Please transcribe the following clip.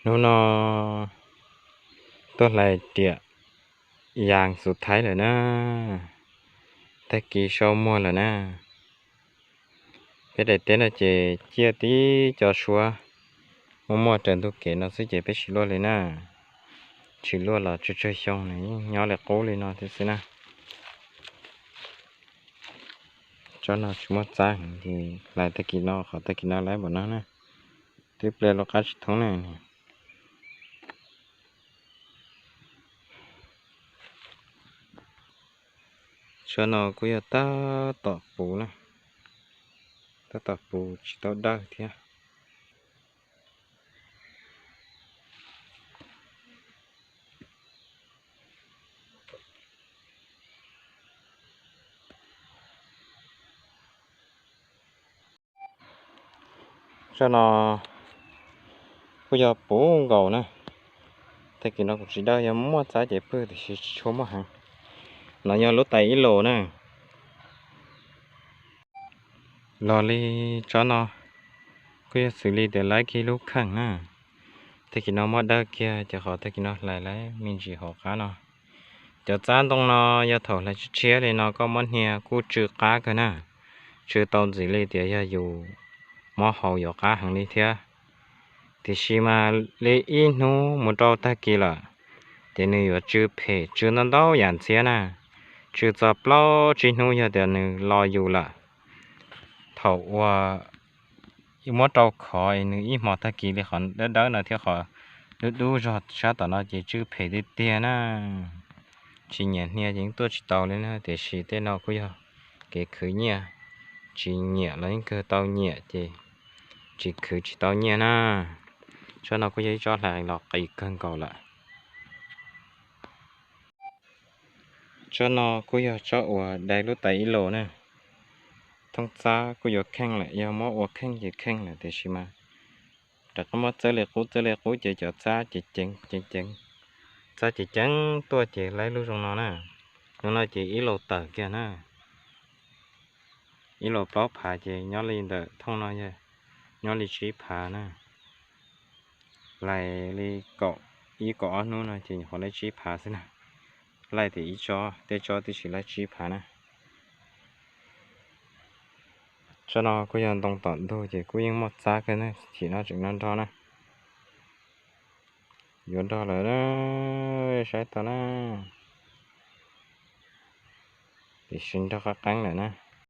Hnub no tuaj hlais riam yas xuv thaib lawm na, tag kis sau muag lawm na. Peb daim teb no ces ciaj tib co suab muaj muaj raws ntug kev no xwb ces peb tsis luaj li na. Tsis luaj los tsawg tsawg xyoo nws yeej nyob li qub li no thiab xwb na. Tsob no tsis muaj txab heev ces hlais tag kis no qhov tag kis no lawm npaum no na. Twb pliag lub qab tsis thoob na. Tsob no kuj yog tab tom puv na, tab tom puv tsis tau dawj thiab. Tsob no kuj yog puv nkaus na. Tag kis no kuv tsis dawj, yog muaj txab ces pwg tiam sis tsis tshua muaj heev. No yog lub tais ib los na. Los li tsob no kuj yog xws li tias lawv kiag lub kheej na. Tag kis no muab dawj kiag ces qhov tag kis no hlais lawm me ntsis hauv qab no. Cov txab ntoo no yog thaum hlais tshiab tshiab li no koj muab hnia kuj tsw qab kawg na. Tsw tau ntxiv li tias yog yus muab haus yuav qab heev li thiab. Tiam sis mas li ib hnub mus rau tag kis lawm, ces nws yuav tsw phem tsw ntau ntau yam ntxhiab na. Tsw txog plaub tsib hnub yog tias nws los yus lawm. Thaum uas muab rau khov nws ib hmo tag kis li qhov dawb dawb no thiab qhov dub dub zog sab tom no ces tsw phem tiag tiag na. Tsis nyiam hnia ces yeej tuaj tsis tau li na, tiam sis tej no kuj yog kev khwv nyiaj, tsis nyiam los yeej kawg tau nyiam ces tsis khwv tsis tau nyiaj na. Tsob no kuj yog ib tsob hlais los qis kawg nkaus lawm. Tsob no kuj yog tsob uas dai lub tais ib los na. Thoob txab kuj yuav kheej lawm, yog muab ua kheej ces kheej lawm tiam sis mas rov qab muab txawb li qub txawb li qub ces cov txab ceev ceev, txab ceev ceev tuaj ces laib lub zoo no na. Hnub no ces ib los tawm kiag na. Ib los plaub phav ces nyob li ntawm thooj no yog nyob li tsib phav na. Laij li kaum ib kaum ob hnub no ces nyuam qhuav laib tsib phav xwb na. Laij tias ib tsob, tej tsob twb tsis laib tsib phav na. Tsob no kuj yog ntoo tom ntug ces kuj yeej muaj txab kawg na, chim no tseem nrog nrog na. Yuav nrog lawm, saib tau na. Tiam sis nrog qab qeeb lawm na.